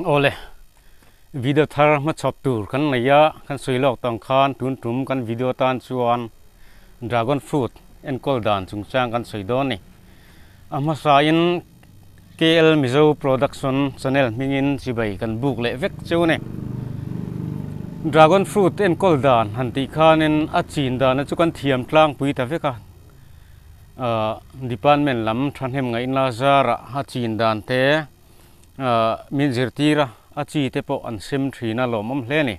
Awle, video thar hmachhawp tur kan nei a, kan sawi lawk tawng khan tun tum kan video tan chuan dragon fruit enkawl dan chungchang kan sawi dawn a ni. A hmasain KL Mizo Production channel hmingin chibai kan buk leh vek cheu a ni. Dragon fruit enkawl dan han tih khanin a chin dana chu kan thiam tlangpui ta vek a, ahh department lam thahnem ngaihna zarah a chin dan te ahh min zirtir a, a chi te pawh an sem thin a lawmawm hle a ni.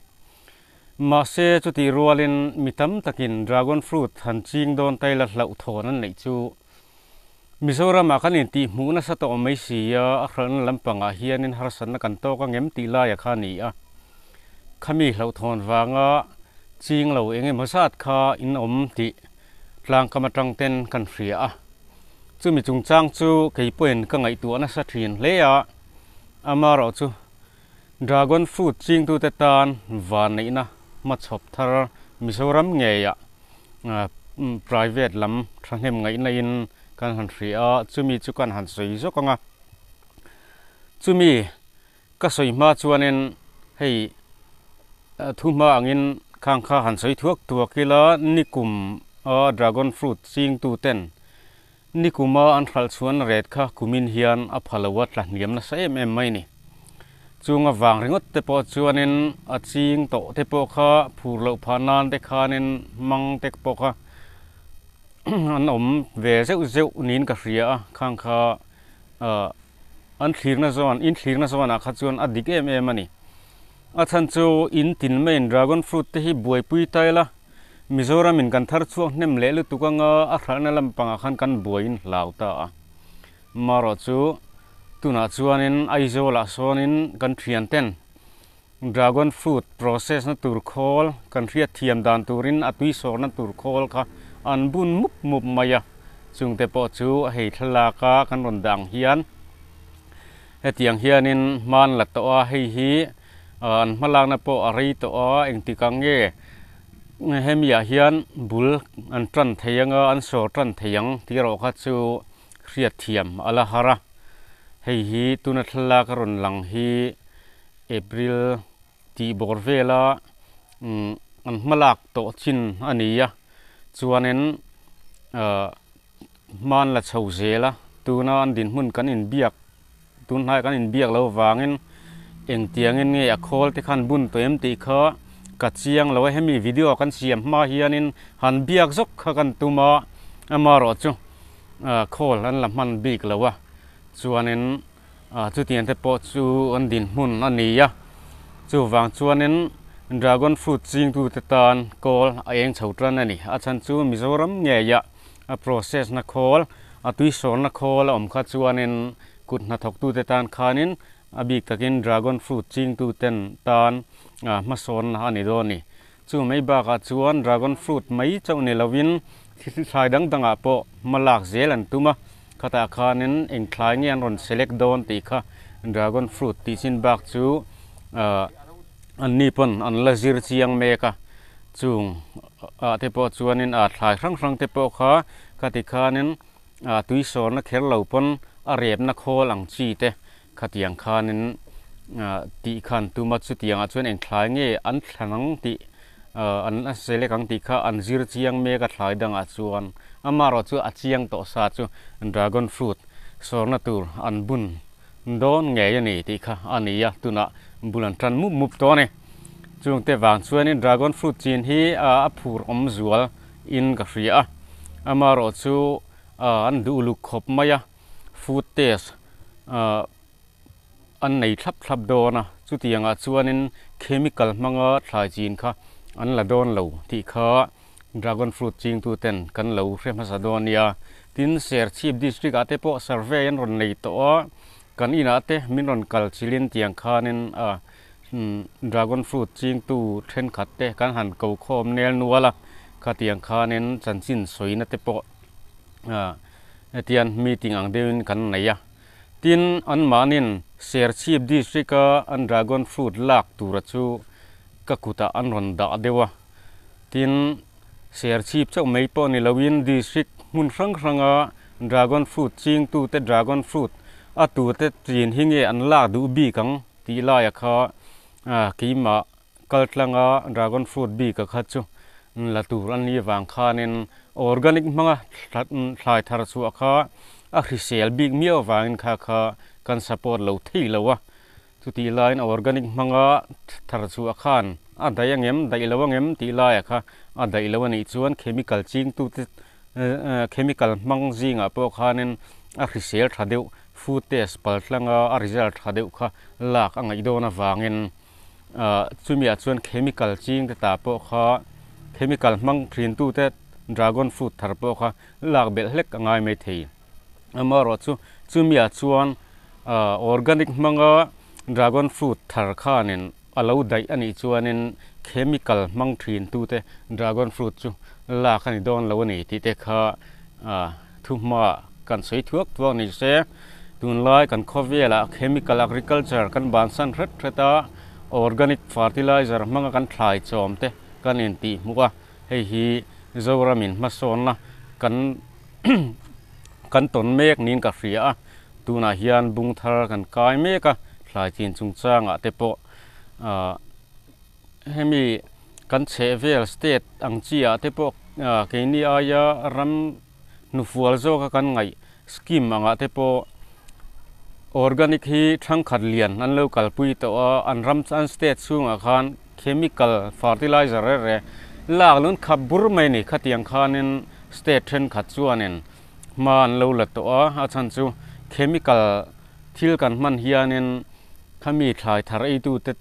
Mahse chutih rualin mi tam takin dragon fruit han ching dawn ta ila hlauhthawn an neih chu Mizoramah kan intih hmuh nasa tawh mai si a, a hralhna lampangah hianin harsatna kan tawk ang em tih laia kha a ni a. Khami hlauhthawn vanga ching lo eng emaw zat kha in awm tih tlangkam atang ten kan hria a. Chumi chungchang chu kei pawhin ka ngaihtuah nasa thin hle a, amaherawh chu Dragon fruit chingtute tan vanneihna hmachhawp thar Mizoram ngeiah private lam thahnem ngaihna in kan han hria a, chumi chu kan han sawi zawk ang a. Chumi ka sawi hma chuanin hei thu hma angin khang kha han sawi thuak thuak ila nikum a dragon fruit chingtu ten nikuma an hralh chhuan ret kha kumin hian a pha lo a tla hniam nasa em em mai a ni. Chunga vang ringawt te pawh chuanin a ching tawh te pawh kha phur loh phah nan te khanin hmang te pawh kha an awm ve zeuh zeuh niin ka hria a, khang kha ah an thlirna zawn in thlirna zawnah kha chuan a dik em em a ni. A chhan chu in tin maiin dragon fruit te hi buaipui ta ila Mizoram in kan thar chhuak hnem leh lutuk anga a hralhna lampangah khan kan buaiin hlau ta a. Marawh chu tunah chuanin Aizawlah sawnin kan thian ten dragon fruit process na tur khawl kan hriat thiam dan turin a tui sawrna tur khawl kha an bun mup mup mai a, chungte pawh chu hei thlalak a kan rawn dah ang hian hetiang hianin hman la tawh a, hei hi an hmalakna pawh a rei tawh a, engtik ang nge hemi ah hian bul an tan thei anga an sawr tan thei ang tih erawh kha chu hriatthiam a la har a, hei hi tuna thlalak a rawn lang hi April tih bawr vela umm an hmalak tawh chin a ni a, chuanin ahh hman la chho zel a, tuna an dinhmun kan inbiak tun hnaiah kan inbiak loh avangin engtiangin nge a khawl te khan bun tawh em tih kha ka chiang lo a, hemi video kan siam hma hianin han biak zawk kha kan tum a, amaherawh chu khawl an la hman bik lo a, chuanin chutiang te pawh chu an dinhmun a ni a, chuvang chuanin dragon fruit chingtute tan kawl a eng chho tan a ni, a chhan chu Mizoram ngeiah a process na khawl a tui sawrna khawl a awm kha chuanin kut hnathawktute tan khanin a bik takin dragon fruit chingtuten tan hmasawnna a ni dawn a ni. Chu mai bakah chuan dragon fruit mai chauh ni lovin thlai dang dangah pawh hma lak zel an tum a, khatah khanin eng thlai nge an rawn select dawn tih kha dragon fruit tih chin bak chu ah an ni pawn an la zir chiang mek a, chung ah te pawh chuanin ah thlai hrang hrang te pawh kha khati khanin ah tui sawrna kher lo pawn a repna khawl ang chi te Khatiang khanin tih khan tuma chutiangah chuan eng thlai nge an thlan ang tih an select ang tih kha an zir chiang mek a thlai dangah chuan amaherawh chu a chiang tawh sa chu dragon fruit sawrna tur an bun dawn ngei a ni tih kha a ni a tunah bul an tan mup mup tawh a ni. Chungte vang chuanin dragon fruit chin hi a phur awm zual in ka hria a amaherawh chu an duh uluk khawp mai a. Food test ah an nei thlap thlap dawn a, chutiangah chuanin chemical hmanga thlai chin kha an la dawn lo tih kha dragon fruit chingtuten kan lo hre hmasa dawn a nia. Tin, Serchhip district ah te pawh survey an rawn nei tawh a, kan inah te min rawn kal chilhin tiang khanin ah dragon fruit chingtu thenkhat te kan han ko khawm nel nual a, khatiang khanin chanchin sawina te pawh ah Hetiang meeting ang deuhin kan nei a, tin anmahnin Serchhip district a an dragon fruit lak tura chu ka kutah an rawn dah deuh a, tin Serchhip chauh mai pawh ni loin district hmun hrang hranga dragon fruit chingtute dragon fruit a tute chin hi nge an lak duh bik ang. tih laia kha keimah kal tlanga dragon fruit bik a kha chu la tur an nih avang khanin organic hmanga thlai thar chhuah kha a hrisel bik miau avangin kha kha kan support lo thei lo a. Chutih laiin organic hmanga thar chhuah khan a daih angem daih lo angem tih laiah kha a daih lo a nih chuan chemical chingtute chemical hmang zingah pawh khanin a hrisel tha deuh food test pal tlanga a result tha deuh kha lak a ngaih dawn avangin ah chumiah chuan chemical chingte tah pawh kha chemical hmang thintute dragon fruit thar pawh kha lak belh hlek a ngai mai thei. Amaherawhchu chumiah chuan organic hmanga dragon fruit thar khanin a lo daih a nih chuanin chemical hmang thin tute dragon fruit chu lak a ni dawn lo a ni tih te kha thuhma kan sawi thuak thuak ni se. Tunlai kan khawvelah chemical agriculture kan bansan hret hret a, organic fertilizer hmanga kan thlai chawm te kan intih hmuh a, hei hi Zoramin hmasawnna kan kan tawn mek niin ka hria a, tunah hian bung thar kan kai mek a, thlai chin chungchangah te pawh ah hemi kan chheh vel state ang chi ah te pawh ah keini aia ram hnufual zawka kan ngaih scheme angah te pawh organic hi thangkhat lian an lo kalpui tawh a, an ram an state chhungah khan chemical fertilizer reng reng lak lun khap bur mai a ni khatiang khanin state thenkhat chuanin hma an lo la tawh a, a chhan chu chemical thil kan hman hianin khami thlai thar eitute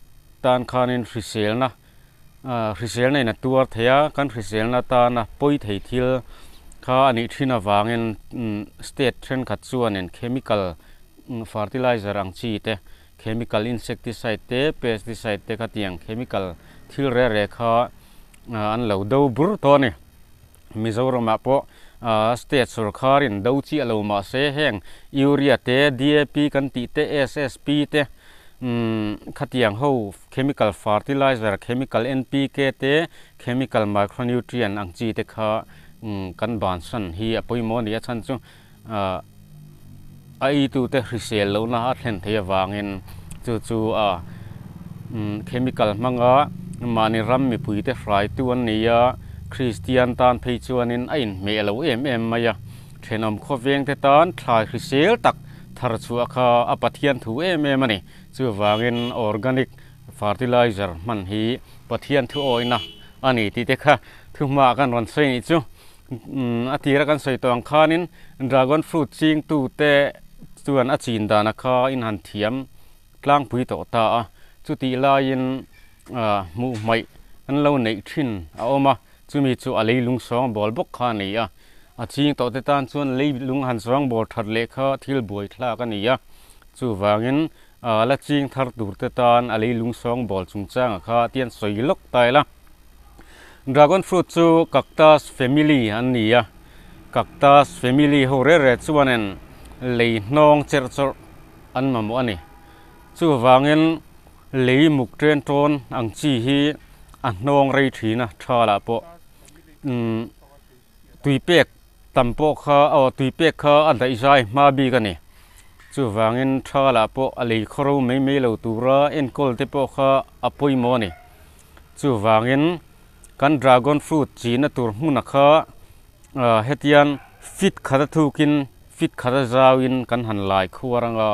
tan khanin hriselna hriselna in a tuar thei a, kan hriselna tana pawi thei thil kha a nih thin avangin state thenkhat chuanin chemical fertilizer ang chi te chemical insecticide te pesticide te khatiang chemical thil reh reh kha an lo do bur tawh a ni. Mizoramah pawh state sorkharin do chiah lo mah se heng urea te, DAP kan tih te, SSP te khatiang ho chemical fertilizer, chemical NPK te, chemical micronutrient ang chi te kha kan bansan hi a pawimawh a ni a chhan chu a eitute hrisel lohna a thlen theih avangin chu chu a chemical hmanga mahni ram mipuite hraitu an ni a, Kristian tan phei chuanin a inhmeh lo em em mai a, thenawm khawvengte tan thlai hrisel tak thar chhuah kha a Pathian thu em em a ni. Chuvangin organic fertilizer hman hi Pathian thu awihna a ni tih te kha thuhma kan rawn sawi nih chu. A tira kan sawi tawh ang khanin dragon fruit chingtute chuan a chin dana kha in han thiam tlangpui tawh ta a, chutih laiin hmuh hmaih an lo neih thin a awm a, chumi chu a leilung sawng bawl bawk kha a ni a, a ching tawh te tan chuan leilung han sawng bawl that leh kha thil buai thlak a ni a, chuvangin la ching thar tur te tan a leilung sawng bawl chungchangah kha tian sawi lawk ta ila. Dragon fruit chu cactus family an ni a, cactus family ho reh reh chuanin lei hnawng cherh chawrh an mamawh a ni. Chuvangin lei muk ṭen ṭawn ang chi hi a hnawng rei ṭhin a, tha lah pawh umm tui pek tam pawh kha aw tui pek kha a daih zai hma bik a ni. Chuvangin tha lah pawh a lei khawro mai mai lo tura enkawl te pawh kha a pawimawh a ni. Chuvangin kan dragon fruit chihna tur hmuna kha hetian feet khat a thukin feet khat a zauin kan han lai khuar ang a,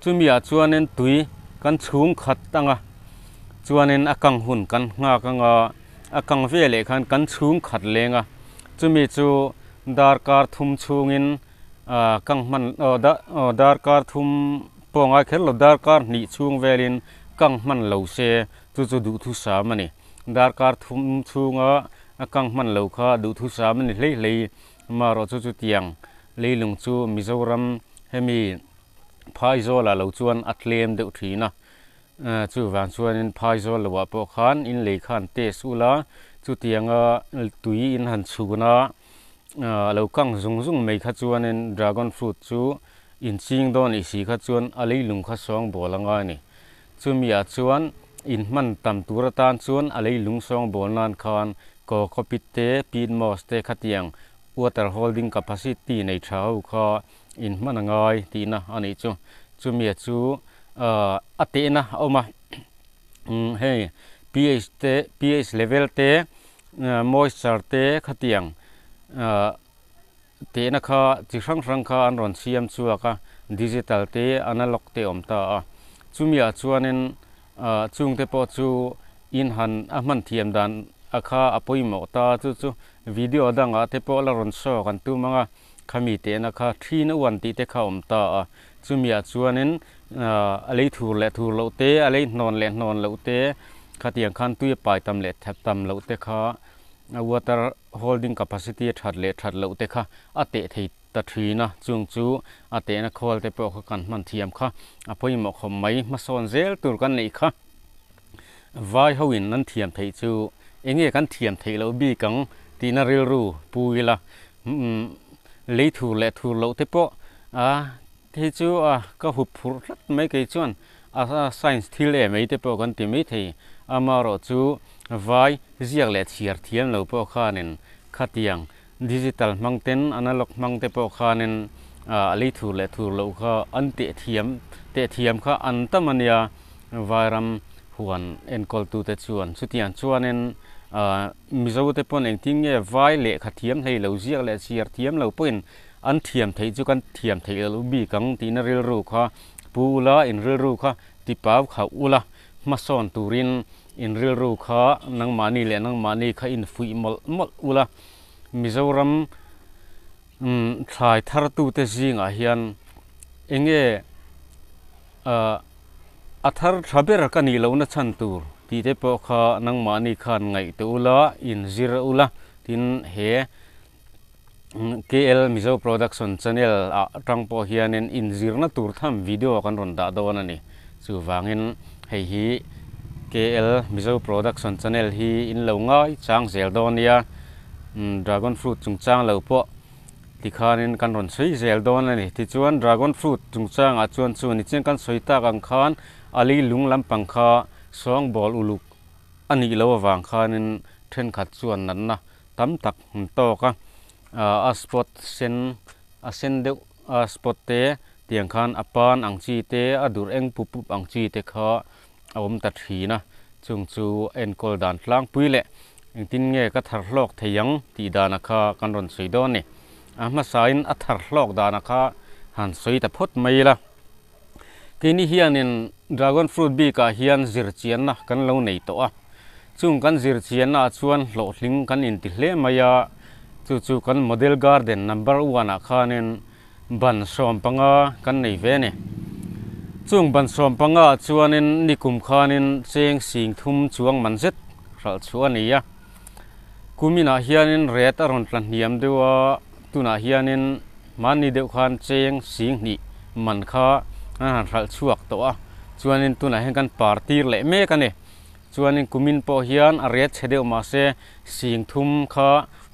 chumiah chuanin tui kan chhung khat ang a, chuanin a kang hun kan nghak ang a, a kang veleh khan kan chhung khat leng a, chumi chu darkar thum chhungin kang hman aw darkar thum pawh a ngai kher lo darkar hnih chhung velin kang hman lo se. Chu chu duhthusam a ni. Darkar thum chhunga a kang hman lo kha duhthusam a ni hlei hlei. Amaherawh chu chutiang leilung chu Mizoram hemi Phaizawlah lo chuan a tlem deuh thin a. Chuvang chuanin Phaizawl loah pawh khan in lei khan test ula chutianga tui in han chhun a, a lo kang zung zung mai kha chuanin dragon fruit chu in ching dawn ih si kha chuan a leilung kha sawng bawl a ngai a ni. Chumiah chuan in hman tam tur atan chuan a leilung sawng bawl nan khan cocopeat te, peat moss te khatiang water holding capacity nei tha ho kha in hman a ngai tihna a nih chu. Chumia chu a tehna a awm a hei ph te ph level te moisture te khatiang tehna kha chi hrang hrang kha an rawn siam chhuak a digital te analog te a awm ta a chumi ah chuanin chung te pawh chu in han a hman thiam dan a kha a pawimawh ta chu chu video dangah te pawh la rawn show kan tum ang a khami tehna kha thin a uan tih te kha a awm ta a chumi ah chuanin a lei thur leh thur loh te a lei hnawn leh hnawn loh te khatiang khan tui a pai tam leh tam loh te kha a water holding capacity a that leh that loh te kha a teh thei ta thin a chung chu a tehna khawl te pawh kha kan hman thiam kha a pawimawh khawp mai hmasawn zel tur kan neih kha vai ho in an thiam theih chu eng nge kan thiam theih loh bik ang tihna rilru pu ila lei thur leh thur loh te pawh a hei chu a ka hup phurh tlat mai kei chuan a science thil em ei te pawh kan ti mai thei amaherawh chu vai ziak leh chhiar thiam lo pawh khanin khatiang digital hmang ten analog hmang te pawh khanin a lei thur leh thur loh kha an teh thiam teh thiam kha an tam a nia vairam huan enkawl tu te chuan chutiang chuanin mizo te pawn engtin nge vai lehkha thiam hlei lo ziak leh chhiar thiam lo pawhin an thiam theih chu kan thiam theih loh bik ang tihna rilru kha pu ula in rilru kha tipau khauh ula hmasawn turin in rilru kha nangmahni leh nangmahni kha infuih mawlh mawlh ula Mizoram thlai thar tute zingah hian eng nge a thar tha ber ka nih lohna chhan tur tih te pawh kha nangmahni khan ngaihtuah ula inzir ula tin he K_L Mizo Production channel ah tang pawh hianin inzirna tur tham video kan rawn dah dawn a ni chuvangin hei hi K_L Mizo Production channel hi in lo ngai chang zel dawn nia dragon fruit chungchang lo pawh tikhanin kan rawn sawi zel dawn a ni tichuan dragon fruit chungchangah chuan chu nichian kan sawi tak ang khan a leilung lampang kha sawngbawl uluk a nih loh avang khanin thenkhat chuan natna tam tak an tawk a a spot sen a sen deuh a spot te tiang khan a pan ang chi te a dur eng pup pup ang chi te kha a awm ta thin a chung chu enkawl dan tlangpui leh engtin nge ka thar hlawk thei ang tih dana kha kan rawn sawi dawn a ni a hmasain a thar hlawk dana kha han sawi ta phawt mai ila keini hianin dragon fruit bikah hian zirchianna kan lo nei tawh a chung kan zirchianna ah chuan hlawhtling kan inti hle mai a chu chu kan model garden number one ah khanin ban 15 kan nei ve a ni chung ban 15 ah chuanin nikum khanin cheng 30,000 chuang man zet hralh chhuah a ni a kuminah hianin ret a rawn tla hniam deuh a tunah hianin mahni deuh khan cheng 2,000 man kha an han hralh chhuak tawh a chuanin tunah hian kan par tir leh mek a ni chuanin kumin pawh hian a ret chhe deuh mahse 30,000 kha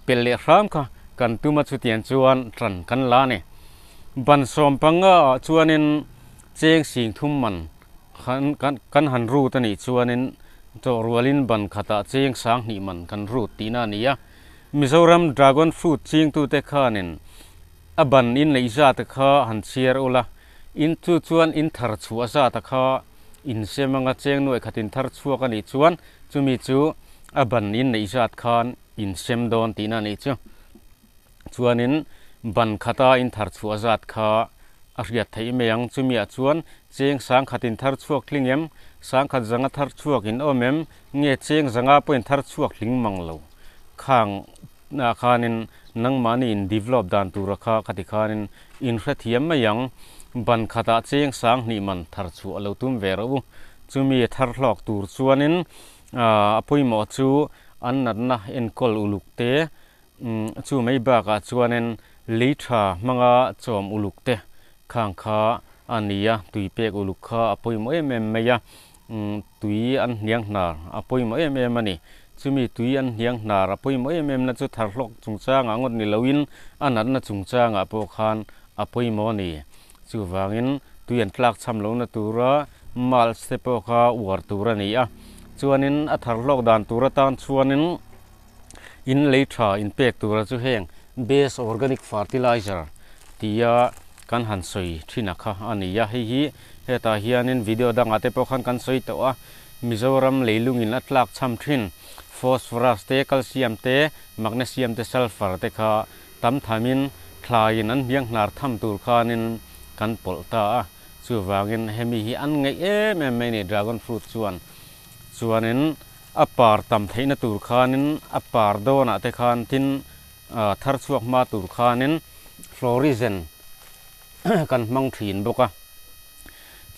pel leh hram kha kan tum a chutiang chuan tan kan la a ni ban 15 ah chuanin cheng 30,000 man kan han rut a nih chuanin chawhrualin ban khatah cheng 2,000 man kan rut tihna a ni a Mizoram dragon fruit chingtute khanin a ban in neih zat kha han chhiar ula in chu chuan in thar chhuah zat kha in sem anga cheng nuai khatin thar chhuak a nih chuan chumi chu a ban in neih zat khan in sem dawn tihna a nih chu chuanin ban khata in thar chhuah zat kha a hriat theih mai ang chumi ah chuan cheng 100,000 thar chhuak tling em 100,100 thar chhuak in awm em nge cheng 500 pawhin thar chhuak tling mang lo khang ah khanin nangmahni in develop dan tura kha khati khanin in hrethiam mai ang ban khatah cheng 2,000 man thar chhuah lo tum ve rawh u chumi thar hlawk tur chuanin a pawimawh chu an natna enkawl uluk te chu mai bakah chuanin lei tha hmanga chawm uluk te khang kha a ni a tui pek uluk kha a pawimawh em em mai a tui an hniang hnar a pawimawh em em a ni chumi tui an hniang hnar a pawimawh em em na chu thar hlawk chungchangah ngawt ni loin a natna chungchangah pawh khan a pawimawh a ni chuvangin tui an tlak cham lohna tura mulch te pawh kha uar tur a ni a chuanin a thar hlawk dan tur atan chuanin in lei tha in pek tura chu heng base organic fertilizer tia kan han sawi thin a kha a ni a hei hi Hetah hianin video dangah te pawh khan kan sawi tawh a, Mizoram leilungin a tlak chham thin phosphorus te, calcium te, magnesium te, sulphur te kha tam thamin thlaiin an hniang hnar tham tur khanin kan pawlh ta a. Chuvangin hemi hi an ngaih em em mai a ni dragon fruit chuan. Chuanin a par tam theihna tur khanin a par dawnah te khan tin thar chhuak hma tur khanin florizen kan hmang thin bawk a.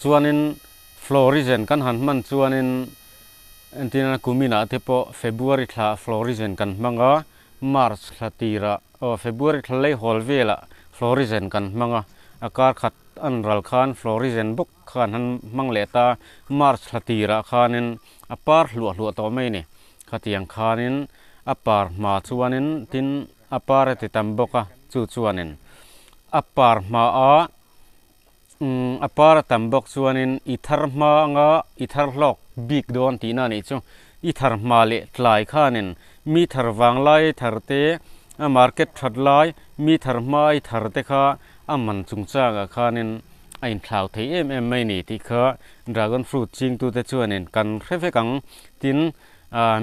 Chuanin florizen kan han hman chuanin entirna kuminah te pawh February thla florizen kan hmang a, March thla tirah aw February thla lei hawl velah florizen kan hmang a, a kar khat an ral khan florizen bawk khan han hmang leh ta, March thla tirah khanin a par hluah hluah tawh mai a ni. Khatiang khanin a par hma chuanin tin a par a ti tam bawk a, chu chuanin a par hmaa a par a tam bawk chuanin i thar hma anga i thar hlawk bik dawn tihna a nih chu. I thar hma leh tlai khanin mi thar vang lai thar te, a market that lai mi thar hma i thar te kha a man chungchangah khanin a inthlau thei em em mai a ni tih kha dragon fruit chingtute chuanin kan hre vek ang. Tin,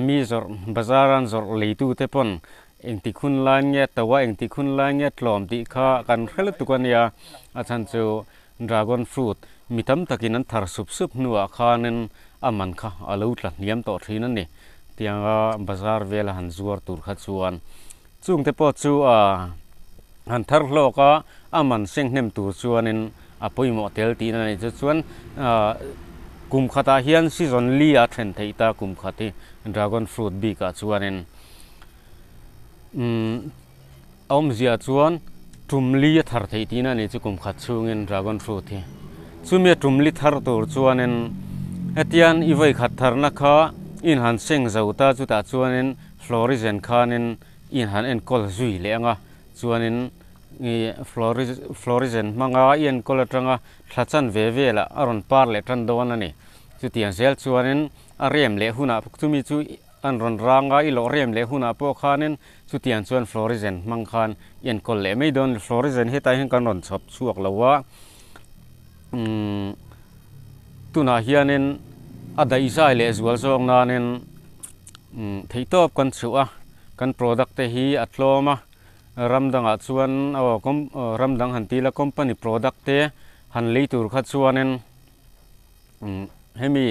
mi zawrh bazar an zawrh leitute pawn Engtik hun lai nge to a, engtik hun lai nge tlawm tih kha kan hre lutuk a nia. A chhan chu dragon fruit mi tam takin an thar sup sup hnuah khanin a man kha a lo tla hniam tawh thin a ni. Tianga bazar vela han zuar tur kha chuan chungte pawh chu a han thar hlawk a, a man seng hnem tur chuanin a pawimawh tel tihna a ni. Chu chuan kum khatah hian season li a then theih ta kum khat hi dragon fruit bikah chuanin. Umm a awmzia chuan tum li a thar theih tihna a nih chu kum khat chhungin dragon fruit hi. Chumi a tum li thar tur chuanin hetian i vawi khat tharna kha i inhan seng zo ta chutah chuanin florizen khanin i inhan enkawl zui leh ang a, chuanin ih florizen hmanga i enkawl atanga thla chan ve velah a rawn par leh tan dawn a ni. Chutiang zel chuanin a rem leh hunah chumi chu. An rawn rang a, i lawh rem leh hunah pawh khanin chutiang chuan Florizen hmang khan i enkawl leh mai dawn. Florizen hetah hian kan rawn chhawp chhuak lo a, umm tunah hianin a daihzai leh zual zawk nanin umm theihtawp kan chhuh a, kan product te hi a tlawm a, ram dangah chuan aw ram dang han ti ila company product te han lei tur kha chuanin. Hemi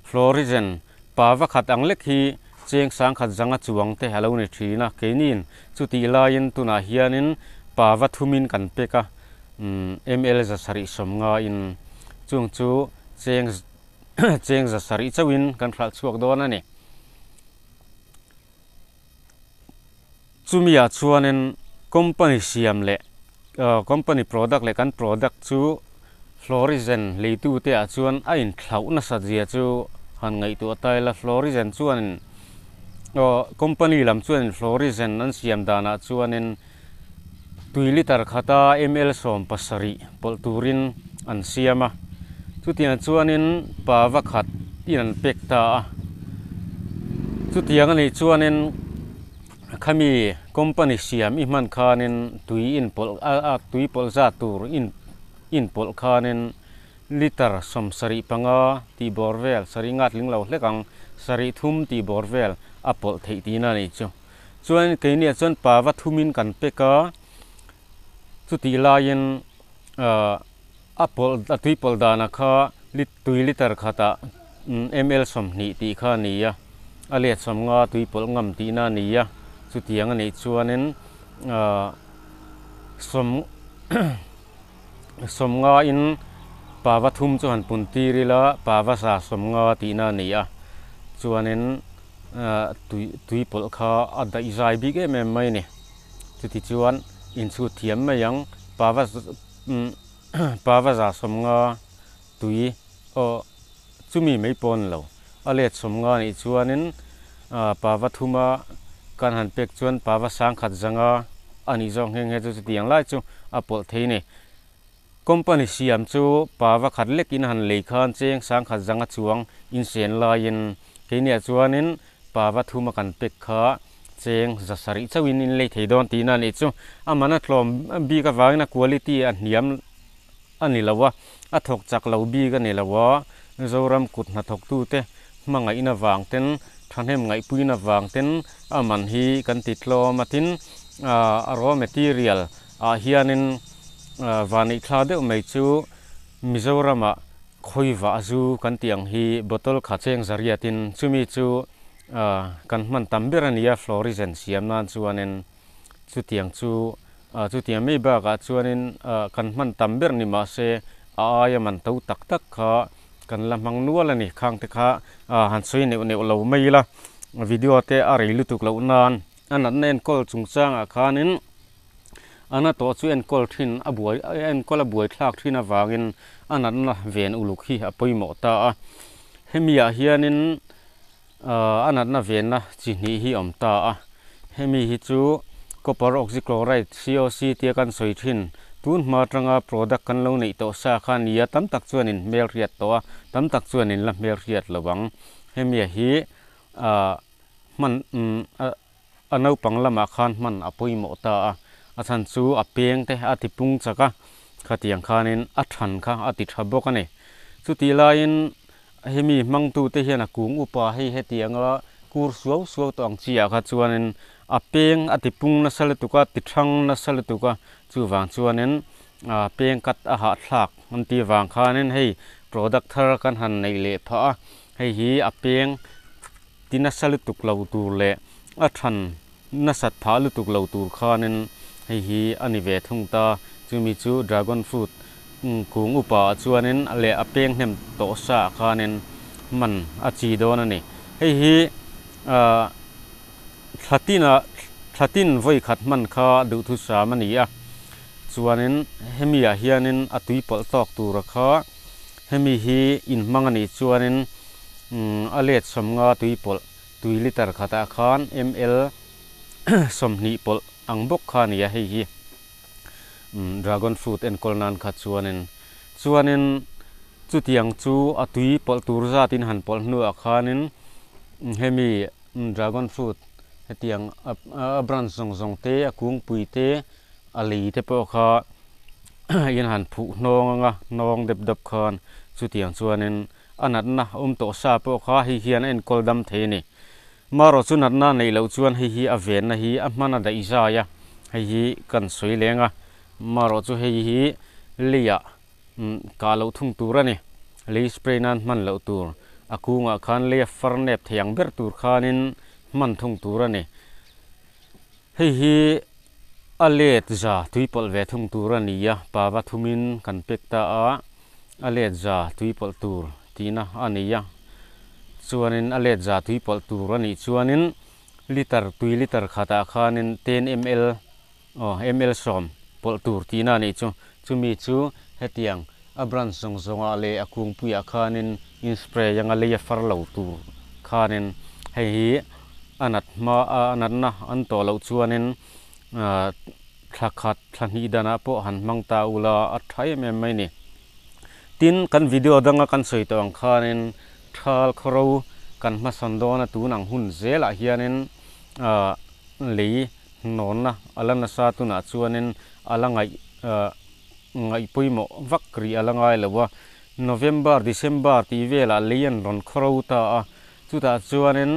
Florizen pa va khat ang lek hi cheng sangkhat zanga chuang te a lo ni thin a, keiniin chutih laiin tunah hianin pa va thumin kan pek a, ml za sarih sawm ngaiin chung chu cheng cheng za sarih chauhin kan hralh chhuak dawn a ni. Chumi ah chuanin company siam leh company product leh kan product chu Florizen leitu te ah chuan a inthlauh nasat zia chu han ngaihtuah ta ila Florizen chuanin aw company lam chuanin Florizen an siam danah chuanin tui liter khata ml 70 pawlh turin an siam a chutiang chuanin pa va khat in an pek ta a chutiang anih chuanin khami company siam i hman khanin tui inpawlh a a tui pawlh zat tur in inpawlh khanin liter 75 tih bawr vel sarih ngat ling lo hlek ang sarih thum tih bawr vel a pawlh theih tihna a nih chu. Chuan keiniah chuan pa va thumin kan pek a, chutih laiin ah a pawlh a tui pawlh danah kha tui liter khatah ml 20 tih kha a ni a, a let 50 tui pawlh ngam tihna a ni a, chutiang a nih chuanin ah sawm 50 in pa va thum chu han pun tir ila pa va za 50 tihna a ni a, chuanin. Tui tui pawlh kha a daih zai bik em em mai a ni. Chuti chuan inchhut thiam mai ang pava pava za 50 tui aw chumi mai pawh a ni lo. A let 50 anih chuanin pava thuma kan han pek chuan pava sangkhat zanga a nih zawk nghe nghe chu chutiang lai chu a pawlh thei a ni. Company siam chu pa va khat lek in han lei khan cheng sangkhat zanga chuang in sen laiin keiniah chuanin pa va thuma kan pek kha cheng za sarih chauhin in lei thei dawn tihna a nih chu. A man a tlawm bik avangin a quality a hniam a ni lo a, a thawk chak lo bik a ni lo a, Zoram kut hnathawktute hmangaihna vang ten, thahnem ngaihpuina vang ten a man hi kan ti tlawm a, tin a raw material ah hianin vanneih thla deuh mai chu Mizoramah khawivah zu kan tih ang hi bottle kha cheng zariatin chumi chu kan hman tam ber a ni a, florizen siam nan chuanin chutiang chu chutiang mai bakah chuanin kan hman tam ber ni mahse a aia man to tak tak kha kan la hmang nual a ni. Khang te kha han sawi neuh neuh lo mai ila video te a rei lutuk loh nan a natna enkawl chungchangah khanin a na tawh chu enkawl thin a buai enkawl a buai thlak thin avangin a natna ven uluk hi a pawimawh ta a. Hemi ah hianin a natna venna chi hnih hi a awm ta a. Hemi hi chu copper oxychloride, COC, tia kan sawi thin tun hma atanga product kan lo neih tawh sa kha a ni a, tam tak chuanin hmelhriat tawh a, tam tak chuanin la hmelhriat lo ang. Hemi hi hman A naupang lamah khan hman a pawimawh ta a, a chhan chu a peng te a ti pung chak a, khatiang khanin a than kha a ti tha bawk a ni. Chutih laiin hemi hmangtute hian a kung upa hei hetianga kur suau suau tawh ang chi ah kha chuanin a peng a ti pung nasa lutuk a, ti thang nasa lutuk a, chuvang chuanin peng cut a hahthlak an tih vang khanin hei product thar kan han neih leh phah a, hei hi a peng Ti nasa lutuk lo tur leh a than nasat phah lutuk lo tur khanin hei hi a ni ve thung ta. Chumi chu dragon fruit kung upa ah chuanin leh a peng hnem tawh sa ah khanin man a chi dawn a ni. Hei hi ah thla tina thla tin vawi khat hman kha duhthusam a ni a. Chuanin hemi ah hianin a tui pawlh tawk tura kha hemi hi inhmang a nih chuanin A let sawmnga tui pawlh tui liter khatah khan ml 20 pawlh ang bawk kha a ni a, hei hi dragon fruit enkawl nan kha chuanin chuanin chutiang chu a tui pawlh tur zatin han pawlh hnuah khanin hemi dragon fruit hetiang a branch zawng zawng te a kungpui te a lei te pawh kha in han phuh hnawng anga hnawng dep dep khan chutiang chuanin. A natna awm tawh sa pawh kha hei hian a enkawl dam thei a ni. Marawh chu natna neih loh chuan hei hi a venna hi a hman a daih zai a, hei hi kan sawi leng a. Marawh chu hei hi leiah kah loh thung tur a ni. Lei spray nan hman loh tur. A kungah khan lei a far nep thei ang ber tur khanin hman thung tur a ni. Hei hi a let za tui pawlh ve thung tur a ni a, pava thumin kan pek ta a. A let za tui pawlh tur tihna a nei a, chuanin a let za tui pawlh tur a nih chuanin liter tui liter khatah khanin 10 ml aw ml 10 pawlh tur tihna a nih chu. Chumi chu hetiang a branch zawng zawngah leh a kungpuiah khanin in spray anga lei a far lo tur khanin hei hi a nat hma a natna an tawh loh chuanin Thla khat, thla hnih danah pawh han hmang ta ula a tha em em mai ni. Tin, kan video danga kan sawi tawh ang khanin thal khawro kan hmasawn dawn a tun ang hun zelah hianin ah lei hnawnna a la nasa tunah chuanin a la ngaih ah ngaih pawimawh vak rih a la ngai lo a. November, December tih velah lei an rawn khawro ta a, chutah chuanin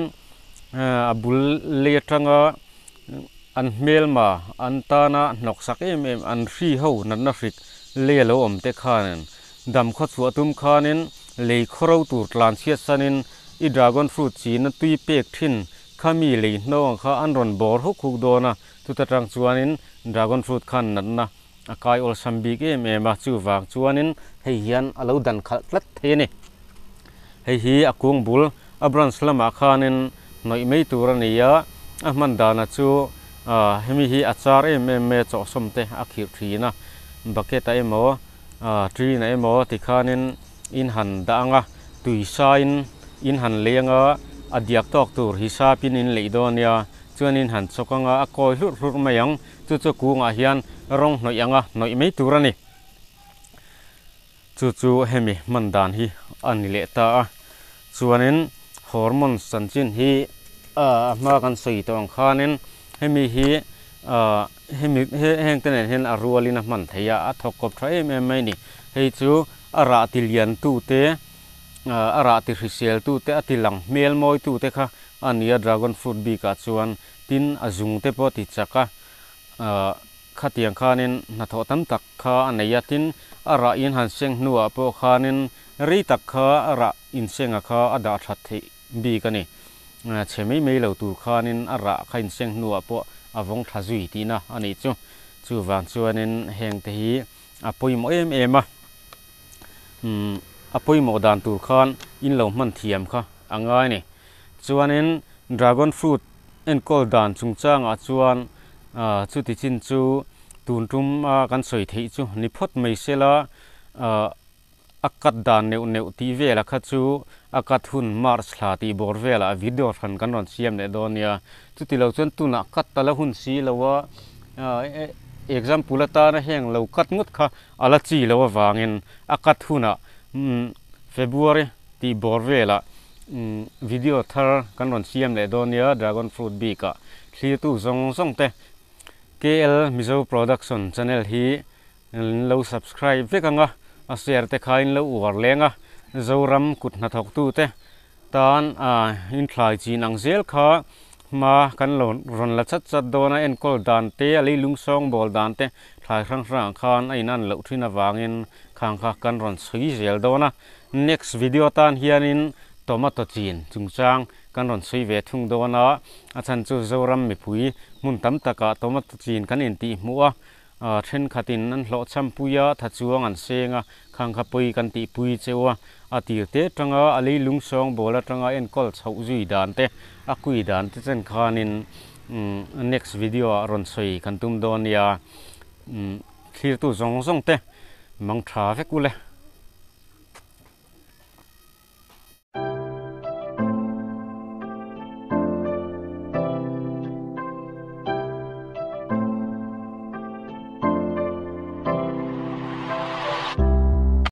a bul lei atanga An hmelma an tana hnawksak em em an hri ho natna hrik lei a lo awm te khanin dam khaw chhuah tum khanin lei khaw ro tur tlan chhiat sanin i dragon fruit china tui pek thin kha mi lei hnawng ang kha an rawn bawr huk huk dawn a, chuta tang chuanin dragon fruit khan natna a kai awlsam bik em em a, chuvang chuanin hei hian a lo dan khalh tlat thei a ni. Hei hi a kung bul a branch lamah khanin hnawih mai tur a ni a, a hman dana chu hemi hi a char em em mai a chawhsawm te a khirh thin a, bucket ah emaw tin ah emaw tikhanin in han dah ang a, tui sain in han lei ang a, a diak tawk tur hisapin in leih dawn nia, chuanin han chawk ang a, a kawi hlurh hlurh mai ang, chu chu kungah hian rawng hnawih ang a, hnawih mai tur a ni. Chu chu hemi hman dan hi a ni leh ta a, chuanin hormones chanchin hi a hma kan sawi tawh ang khanin hemi hi Hemi he heng te nen hian a rualin a hman theih a, a thawk kawp tha em em mai a ni. Hei chu a rah ti lian tu te ah a rah ti hrisel tu te a ti lang hmel mawi tu te kha a ni a dragon fruit bikah chuan tin a zung te pawh a ti chak a ah khatiang khanin hnathawh tam tak kha a nei a tin a rah in han seng hnuah pawh khanin rei tak kha a rah insenga kha a dah that theih bik a ni. Chhe mai mai lo tur khanin a rah kha inseng hnuah pawh a vawng tha zui tihna a nih chu. Chuvang chuanin heng te hi a pawimawh em em a, umm a pawimawh dan tur khan in lo hman thiam kha a ngai a ni. Chuanin dragon fruit enkawl dan chungchangah chuan ah chuti chin chu tun tum a kan sawi theih chu ni phawt mai sela ah A cut dan neuh neuh tih velah kha chu a cut hun March thla tih bawr velah video hran kan rawn siam leh dawn nia. Chuti lo chuan tunah cut a la hun si lo a, example atana heng lo cut ngawt kha a la chi lo avangin a cut hunah February tih bawr velah video thar kan rawn siam leh dawn nia dragon fruit bikah thlirtu zawng zawng te KL Mizo Production channel hi In lo subscribe vek ang a, a share te kha in lo uar leng a, Zoram kut hnathawk tu te tan a in thlai chin ang zel kha hma kan lo rawn la chat chat dawn a, enkawl dan te a leilung sawng bawl dan te thlai hrang hrang ah khan a in an loh thin avangin khang kha kan rawn sawi zel dawn a, next video tan hianin tomato chin chungchang kan rawn sawi ve thung dawn a, a chhan chu Zoram mipui hmun tam takah tomato chin kan intih hmuh a. Thenkhatin an hlawhchham pui a, tha chuang an seng a, khang kha pawi kan tih pui cheu a, a tir te atanga a leilung sawng bawl atanga enkawl chhoh zui dan te, a kui dan te chen khanin next video ah rawn sawi kan tum dawn nia, thlirtu zawng zawng te mang tha vek u le.